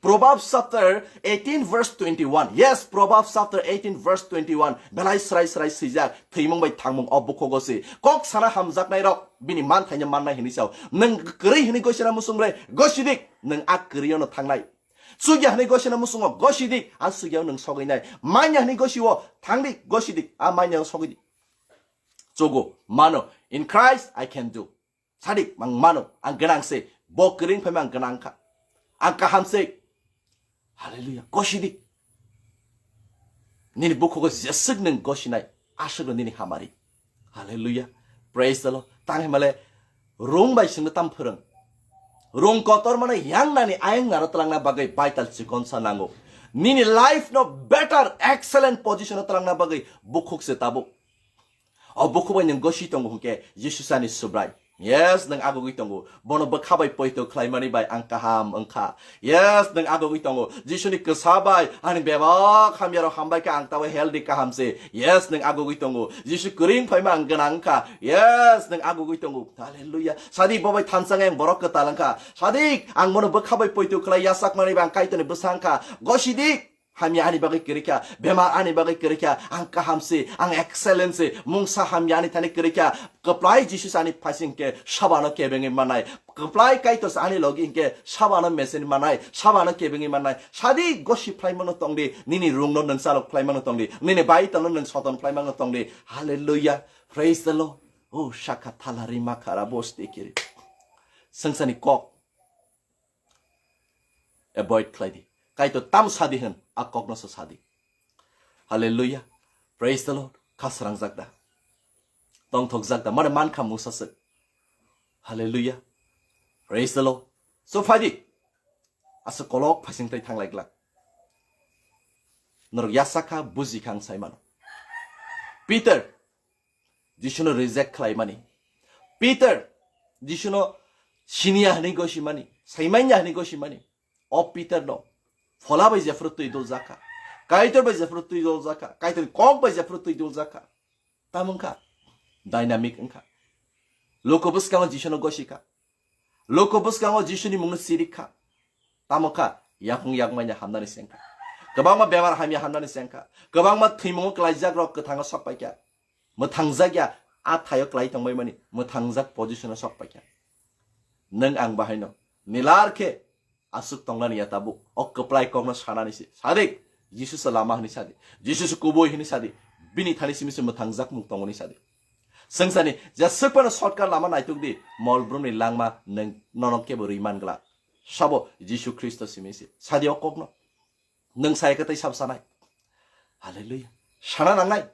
Proverbs chapter eighteen verse twenty-one. Yes, Proverbs chapter eighteen verse twenty-one. Belai srai srai swijak, thwimung bai thangmung o bukhugo se. Kok sana hamjaknai rok bini manthaino mannai hwnwi sao. Nwng kwrwi hwnwi gosina musung bre, gosidik, nwng a kwrwio no thangnai. Chukya hwnwi gosina musungo, gosidik, a chukyao nwng sogwinai. Manya hwnwi gosio, thangdi, gosidik, a manyao sogwidi. Chugo, mano, in Christ I can do. Sadik, mang mano, ang gwnang se. Bo kwrwi wng phaima ang gwnang kha. Ang kaham se. Hallelujah. Gosidik. Nini bukhugo jeswk nwng gosinai, aswkno nini hamari. Hallelujah. Praise the Lord. Tang himale rung bai singno tam phwrwng. Rung kotor mano yang nani ayang naro twlangna bagwi vital chikonsa nango. Nini life no better, excellent position o twlangna bagwi bukhuk se tabuk. O bukhuk bai nwng gosi tongo hwnkhe Jisu sani Subrai. Yes, nwng agugwi tongo. Bono bwkha bai poito khlaimani bai ang kaham wngkha. Yes, nwng agugwi tongo. Jisuni kwsa bai ani bebak hamyarok hambai kha, ang tabuk healthy kaham se. Yes, nwng agugwi tongo. Jisu kwrwi wng phaima ang gwnang wngkha. Yes, nwng agugwi tongo. Hallelujah. Sadi bo bai thansa ang borok kwtal wngkha. Sadi ang bono bwkha bai poito khlai yachakmani bai ang Kaitorni bwsa wngkha. Gosidik. Hamya ani bagwi kwrwi kha, bemar ani bagwi kwrwi kha, ang kaham se, ang excellent se, mungsa hamya ani thani kwrwi kha, kwplai Jisu se ani phaising khe sabano kebengwi mannai, kwplai Kaitor se ani logi hinkhe sabano mesen mannai, sabano kebengwi mannai, sadi gosi phlaimano tongdi, nini rungno nwng chalok phlaimano tongdi, nini baitano nwng soton phlaimano tongdi. Hallelujah, praise the Lord. Oh, shaka thala rima khara bosti kiri. Sengsa ni kok. Avoid khlai di. Kaitor tam sadi hwn, a kokno se sadi. Hallelujah. Praise the Lord. Khasrangjak da. Tongthokjak da. Mane mankha mungsa se. Hallelujah. Praise the Lord. So phai di. Asa kolok phasing tai thanglai glak. Norok yasakha bujikha ang sai mano. Peter Jisuno reject khlaimani. Peter, Jisuno siniya hwnwi gosimani, saimanya hwnwi gosimani. O Peter no phola bai jephuru twi duljakha. Kaitor bai jephuru twi duljakha. Kaitor kok bai jephuru twi duljakha. Tamo wngkha? Dynamic wngkha. Luku bwskango Jisuno gosikha. Luku bwskango Jisuni mungno sirikha. Tamo kha? Yakung yakmanya hamnani sengkha. Kwbangma bemar hamya hamnani sengkha. Kwbangma thwimungo kwlaijak rok kwthango sok paikha. Mwthangjak ya, a thaio kwlai tongbaimani mwthangjak position o sok paikha. Nwng ang bahaino nilar khe aswk tongnani ya tabuk o kwplai kokno sanani se. Sadik, Jisu se lama hwnwi sadi. Jisu se kubui hwnwi sadi. Bini thani simi se mwthangjak mung tongo hwnwi sadi. Swngsani jeswk phano shortcut lama naituk di, mol brumni langma nwng nono kebo rwi man glak. Sabo Jisu Khristo simi se. Sadi o kokno. Nwng sai kwtai sab sanai. Hallelujah. Sana nangnai.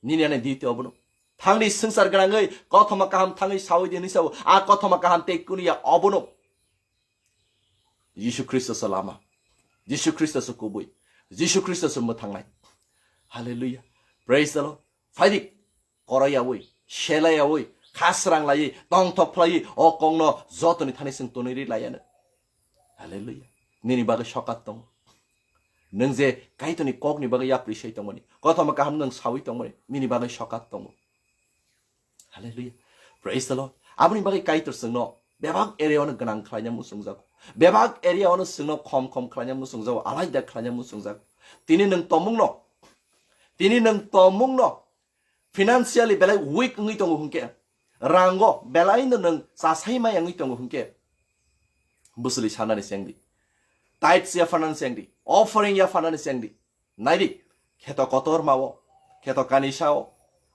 Nini ani duty obono. Thangni swngchar gwnangwi kothoma kaham thangwi sawi di hwnwi sao. A kothoma kaham tei kunu ya obono. Jisu Khristo se lama. Jisu Khristo se kubui. Jisu Khristo se mwthangnai. Hallelujah. Praise the Lord. Phaidi. Koroyawi, selayawi, khasrang laiwi, tongthok phlaiwi, o kokno jotoni thani chwng tonwi ri laiano. Hallelujah. Nini bagwi sokat tongo. Nwng je Kaitorni kokni bagwi yapri sai tongmani, kothoma kaham nwng sawi tongmani, nini bagwi sokat tongo. Hallelujah. Praise the Lord. Aboni bagwi Kaitor chwngno bebak area-o no gwnang khlaina muchungjago. Bebak area-o no chwngno khom khom khlaina muchungjago, alaida khlaina muchungjago. Tini nwng tomungno, tini nwng tomungno Financially belai weak wngwi tongo hwnkhe, rango belaino nwng chasai maya wngwi tongo hwnkhe, bwswlwi sanani chengdi. Tithes yapharnani chengdi, offering yapharnani chengdi. Naidi, kheto kotor mao, kheto kanisa o,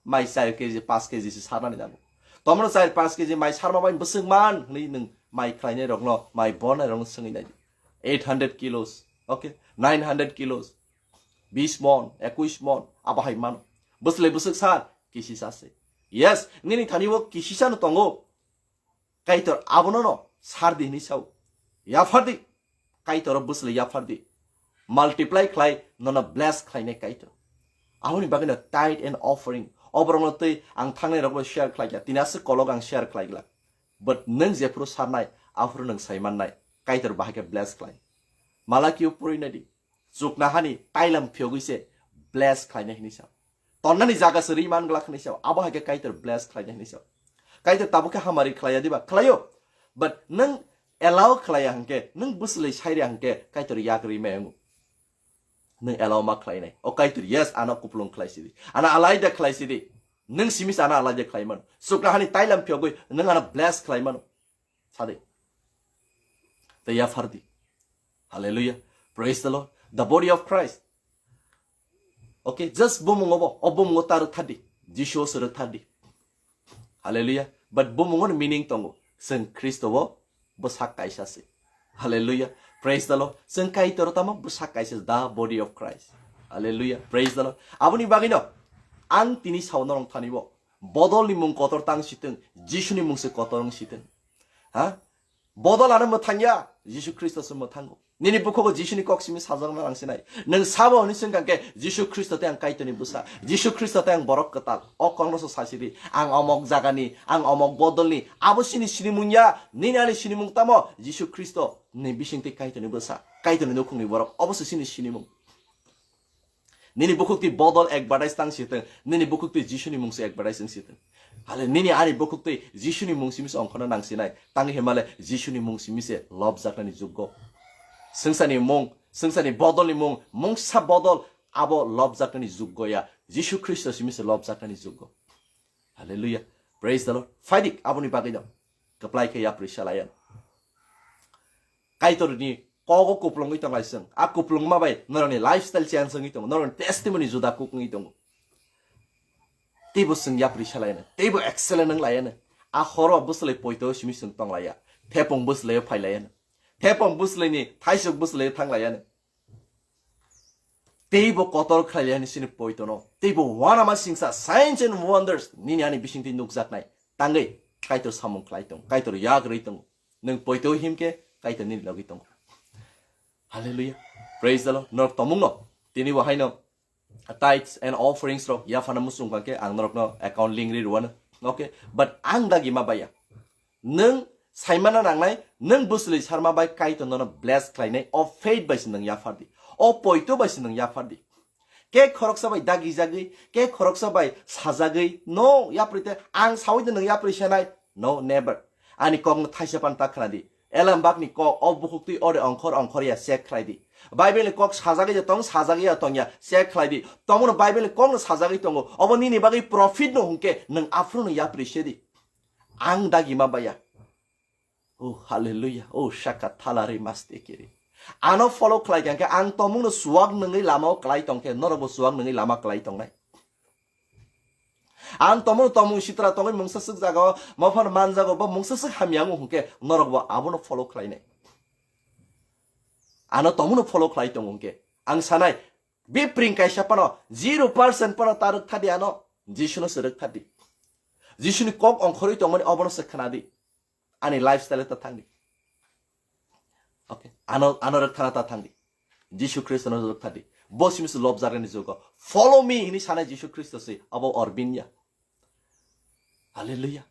mai char kg, panch kg se sarnani nango. Tomno char panch kg mai sarma bai bwswk man hwnwi nwng mai khlainai rokno, mai bornai rokno swngwi naidi. Eight hundred kilos, okay, nine hundred kilos, bis mon, ekush mon, abo hai mano. Bwswlwi bwswk sar, kisisa se. Yes, nini thani o kisisa no tongo. Kaitor abono no sardi hwnwi sao. Yaphardi. Kaitor o bwswlwi yaphardi. Multiply khlai, nono bless khlainai Kaitor. Aboni bagwino tithe and offering. Oborokno twi ang thangnai rokbo share khlaikha. Tini aswk kolok ang share khlaiglak. But nwng jephuru sarnai, aphuru nwng saimannai. Kaitor bahai khe bless khlai. Malakio purwi naidi. Chuknahani tailam phiyogwi se bless khlainai hwnwi sa. Tonnani jaga se ri man glak hwnwi sa. Abo hai khe Kaitor bless khlainai hwnwi sa. Kaitor tabuk khe hamari khlaiya diba? Khlaio. But nwng allow khlaiya hwnkhe, nwng bwswlwi sairya hwnkhe Kaitor yak ri mai wngo. Nwng allow ma khlainai. O Kaitor, yes, ano kupulung khlai sidi. Ano alaida khlai sidi. Nwng simi se ano alaida khlai mano. Chuknahani tailam phiyogwi nwng ano bless khlai mano. Sadi. Tei yaphardi. Hallelujah. Praise the Lord. The body of Christ. Okay, just bumung obo, o bumung o taruk thadi. Jisu o suru thadi. Hallelujah. But bumung o meaning tongo. Seng Kristo o bwsak kaisa se. Hallelujah. Praise the Lord. Seng Kaitor tamo bwsak kaisa, the body of Christ. Hallelujah. Praise the Lord. Aboni bagino ang tini sao norong thani bo. Bodol ni mung kotor tang siteng, Jisu ni mung se kotor wng siteng. Ha? Bodol ano mwthangya, Jisu Khristo se mwthango. Nini bukhugo Jisu ni kok simi sajakna nang sinai. Nwng sabo hwnwi swngkha khe, Jisu Khristo tei ang Kaitor ni bwsa, Jisu Khristo tei ang borok kwtal. O kok no se sasi di, ang omok jaga ni, ang omok bodol ni. Abo sini sinimung ya, nini ani sinimung tamo, Jisu Khristo ni bising tei Kaitor ni bwsa, Kaitor ni nukhung ni borok. Obo se sini sinimung. Nini bukhuk twi bodol advertise tang siteng, nini bukhuk twi Jisu ni mung se advertise wng siteng. Hale nini ani bukhuk twi Jisu ni mung simi se ongkhorna nang sinai, tang himale Jisu ni mung simi se lobjaknani juggo. Swngsa ni mung, swngsa ni bodol ni mung, mungsa bodol abo lobjaknani juggo ya, Jisu Khristo simi se lobjaknani juggo. Hallelujah. Praise the Lord. Phaidik aboni bagwi no. Kwplai khe yapri salayan. Kaitor ni kogo kuplungwi tonglai chwng. A kuplungma bai norokni lifestyle change wngwi tongo, norokni testimony juda kuk wngwi tongo. Teibo chwng yapri salayan, teibo excellent wng layan. A horo bwswlwi poito simi chwng tonglaiya. Thepung bwswlwi phailayan. Thepung bwswlwi ni thaisuk bwswlwi thanglayan. Teibo kotor khlailiya hwnwi sini poitono. Teibo uanama singsa signs and wonders nini ani bisingtwi nukjaknai. Tangwi Kaitor samung khlai tong, Kaitor yagrwi tong. Nwng poito himkhe Kaitor nini logwi tongo. Hallelujah. Praise the Lord. Norok tomungno tini bo haino tithes and offerings rok yaphana muchung kha khe ang norokno account link ri rwano. Okay. But ang dagi ma baya. Nwng saimana nangnai, nwng bwswlwi sarma bai Kaitor nono bless khlainai, o faith bai se nwng yaphardi, o poito bai se nwng yaphardi. Ke khoroksa bai dagijagwi, ke khoroksa bai sajagwi, no, yapri te ang sawi de nwng yapri senai, no, never. Ani kokno thaisa pan ta khnadi. Elambakni kok o bukhuktwi ore ongkhor ongkhor ya check khlaidi. Bible ni kok sajagwi ya tong, sajagwi ya tong ya check khlaidi. Tomono Bible ni kokno sajagwi tongo. Obo nini bagwi profit no hwnkhe nwng aphuru no yapri sedi. Ang dagi ma baya. Oh, hallelujah. Oh, shaka thalari maste kiri. Ano follow khlai kha khe ang tomungno suak nungwi lama o klai tong khe norokbo suak nungwi lama klai tongnai. Ang tomungno tomung sitra tongwi mungsa swk jaga o, mophano man jaga o, bo mungsa swk hamya wngo hwnkhe norokbo abono follow khlainai. Ano tomungno follow khlai tongo hwnkhe ang sanai, bipring kaisa phano zero percent phano ta rwk thadi ano, Jisuno se rwk thadi. Jisuni kok ongkhorwi tongmani obono se khnadi. Ani lifestyle ta thangdi. Okay. Ano, ano rwk thana ta thangdi. Jisu Khristo no rwk thadi. Bo simi se lobjaknani jugo. Follow me hini sanai Jisu Khristo se abo Orbin ya. Hallelujah.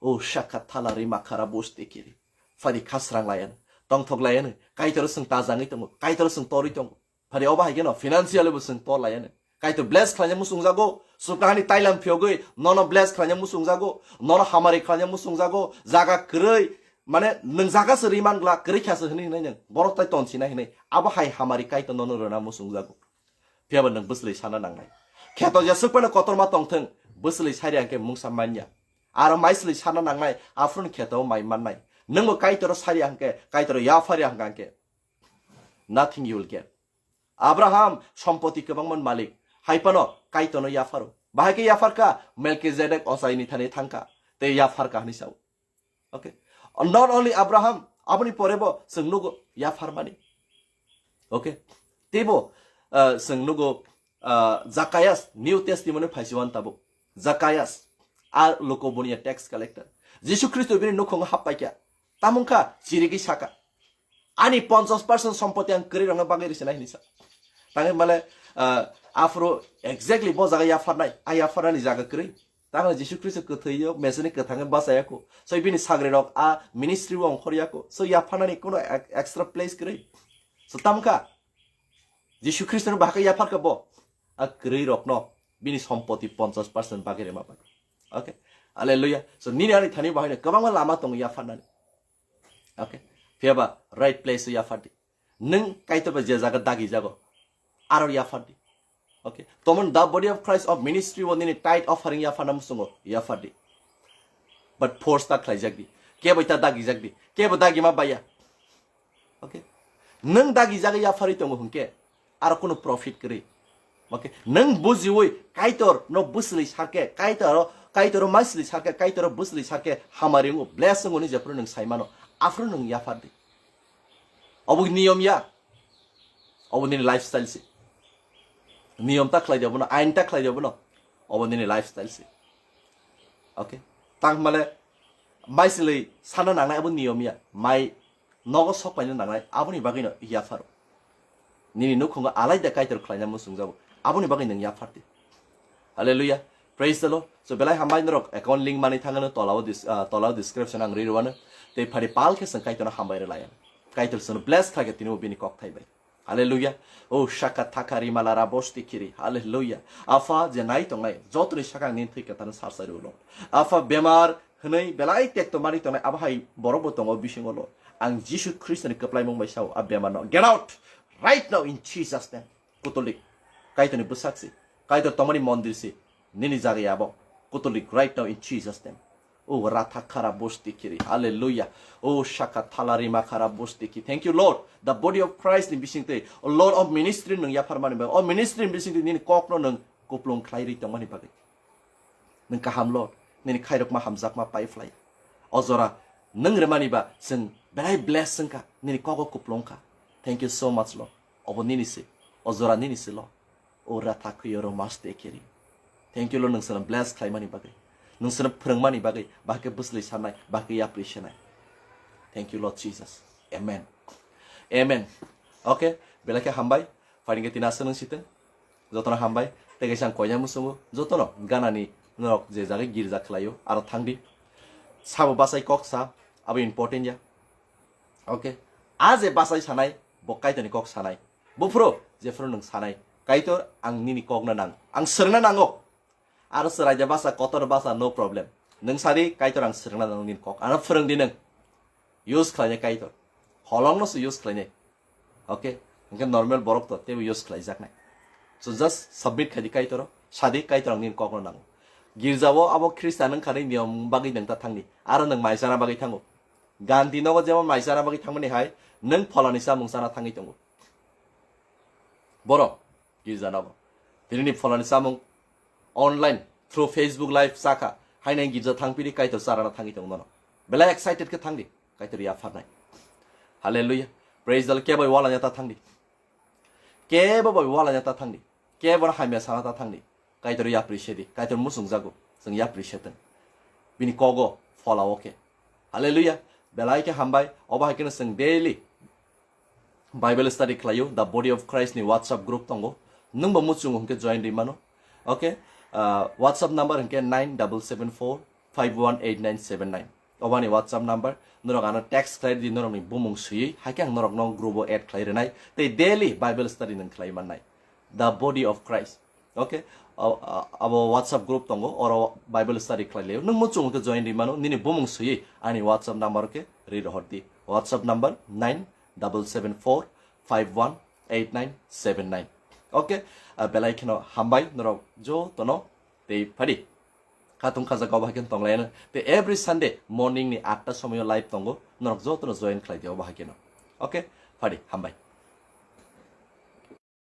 O shaka thala ri makhara bosti kiri. Phadi khasrang layan. Tongthok layan. Kaitor sung tajangwi tongo. Kaitor sung tori tongo. Phadi obo hai khe no financially bo sung tor layan. Kaitor bless khlaina musung jago. Sukrahani tailam phiyogwi nono bless khlaina musung jago. Nono hamari khlaina musung jago. Jaga kwrwi, mane nwng jaga se ri man gla, kwrwi kha se hwnwi hwnwi nwng. Borok tai ton sina hwnwi. Abo hai hamari Kaitor nono rwna musung jago. Phiyaba nwng bwslwi sana nangnai. Kheto jeswk phano kotorma tongthwng, Bwswlwi sari hwnkhe mungsa manya. Aro maiswlwi sana nangnai, aphuru kheto mai mannai. Nwngbo Kaitoro sari hwnkhe, Kaitoro yaphari hwnkhe, nothing you will get. Abraham sompoti kwbangmani malik, hai phano Kaitorno yapharo. Bahai khe yapharkha, Melkizedek ochaini thani thangkha, tei yapharkha hwnwi sao. Okay? Not only Abraham, aboni porebo chwng nugo yapharmani. Okay? Teibo, ah, chwng nugo, ah, Zacchaeus, New Testament ni phaisi wan tabuk. Zacchaeus, a luku buniya tax collector. Jisu Khristo bini nukhungo happaikha. Tamungkha, chirigwi saka. Ani ponchash percent sompoti ang kwrwi rokno bagwi rwsinai hinwi sa. Tangwi male, ah, aphuru exactly bo jaga yapharnai, a yapharnani jaga kwrwi. Tangwi Jisu Khristo kwthwio, meseni kwthangwi bachayakho. So bini sagrirok a ministry o ongkhor yakho. So yapharnani kuno ek-, extra place kwrwi. So tamkha, Jisu Khristo no bahai khe yapharkha bo. A kwrwi rokno bini sompoti ponchash percent bagwi rwma bagwi. Okay. Hallelujah. So nini ani thani bahai no kwbangma lama tongo yapharnani. Okay. Phiyaba right place o yaphardi. Nwng Kaitor bai je jaga dagi jago, aro yaphardi. Okay. Tomon the body of Christ of ministry o nini tithe offering yapharna musungo yaphardi. But force ta khlaijakdi. Kebo ta dagijakdi. Kebo dagima baya. Okay. Nwng dagi jaga yapharwi tongo hwnkhe, aro kuno profit kwrwi. Okay. Nwng bujiwi Kaitor no bwswlwi sarkhe, Kaitor, Kaitor o maiswlwi sarkhe, Kaitor o bwswlwi sarkhe hamari wngo, bless wngo ni jephuru nwng saimano, aphuru nwng yaphardi. Obo niyom ya. Obo nini lifestyle se. Niyom ta khlai di obono, ain ta khlai di obono. Obo nini lifestyle se. Okay. Tang male maiswlwi sana nangnai abo niyom ya. Mai nogo sok paina nangnai aboni bagwi no yapharo. Nini nukhungo alaida Kaitor khlaina muchungjago. Aboni bagwi nwng yaphardi. Hallelujah. Praise the Lord. So belai hambai norok account link mani thangano tolao dis-, ah, tolao description ang ri rwano. Tei phari pal khe chwng Kaitorno hambai rwlaiya. Kaitor chwngno bless khlai khe tini bo bini kok thai bai. Hallelujah. O shaka thaka rimala rabosti kiri. Hallelujah. Apha je nai tongnai jotoni sakang nini thwi kwthano sarsai rw Lord. Apha bemar hwnwi belai tekto mani tongnai abo hai borok bo tongo bisingo Lord. Ang Jisu Khristoni kwplaimung bai sao a bemarno. Get out right now in Jesus name. Kutulik. Kaitorni bwsak si. Kaitor tongmani mondir si. Nini jaga abo. Kutulik right now in Jesus name. O ratha khara bosti kiri. Hallelujah. O shaka thala rima khara bosti ki. Thank you, Lord. The body of Christ ni bisingtwi. O Lord of ministry nwng yapharmani bagwi. O ministry ni bisingtwi nini kokno nwng kuplung khlai ri tongmani bagwi. Nwng kaham Lord. Nini khairokma hamjakma pai phlai. O jora nwng rwmani ba chwng belai bless wngkha. Nini kogo kuplung kha. Thank you so much, Lord. Obo nini se. O jora nini se, Lord. O ratha khuyoro maste kiri. Thank you, Lord, nwng sano bless khlaimani bagwi. Nwng sano phwrwngmani bagwi. Bahai khe bwswlwi sanai, bahai khe yapri sanai. Thank you, Lord Jesus. Amen. Amen. Okay, belai khe hambai. Phaini khe tini aswk nwng sitwng. Jotono hambai. Tei kaisa ang koina muchungo. Jotono ganani norok je jaga girja khlaio, aro thangdi. Sabo bachai kok sa, abo important ya. Okay. A je bachai sanai, bo Kaitorni kok sanai. Buphuru, jephuru nwng sanai, Kaitor, ang nini kokno nang. Ang swrwngna nango. Aro chwraida basa, kotor basa, no problem. Nwng sadi, Kaitor, ang swrwngna nango nini kok. Ano phwrwngdi nwng. Use khlainai Kaitor. Holongno se use khlainai. Okay? Hwnkhe normal borok to teibo use khlaijaknai. So just submit khaidi Kaitoro. Sadi, Kaitor, ang nini kokno nango. Girjao abo Khristan wngkha nini niyom bagwi nwng ta thangdi. Aro nwng mai chana bagwi thango. Gandhi nogo jemon mai chana bagwi thangmani hai, nwng pholani chamung chana thangwi tongo. Borok, girja nogo. Tinini pholani chamung online through Facebook Live chakha, haino girja thangphiri Kaitor charana thangwi tongo nono. Belai excited khe thangdi, Kaitor yapharnai. Hallelujah. Praise the Lord. Kebo walanya ta thangdi. Kebo bai walanya ta thangdi. Kebo hamya sana ta thangdi. Kaitor yapri sedi, Kaitor muchungjago, chwng yapri setwng. Bini kogo phola o khe. Hallelujah. Belai khe hambai, obo hai kheno chwng daily Bible study khlaio, The Body of Christ ni WhatsApp group tongo. Nwng bo muchungo hwnkhe join rwi mano. Okay? Ah, WhatsApp number hwnkhe nine double seven four five one eight nine seven nine. Obani WhatsApp number, norok ano text khlai di, norokni bumung swiwi, haikhe ang norokno group o add khlai rwnai, tei daily Bible study nwng khlai mannai. The Body of Christ. Okay? A-, a-, abo WhatsApp group tongo, oro Bible study khlai laio. Nwng muchungo khe join rwi mano, nini bumung swiwi ani WhatsApp number khe rwi rohor di. WhatsApp number nine double seven four five one eight nine seven nine. Okay? Ah, belai kheno hambai norok jotono tei phadi. Khatung khajak obo hai khe tonglaino. Te every Sunday morning ni atta somoyo live tongo. Norok jotono join khlai di obo hai kheno. Okay, phadi, hambai.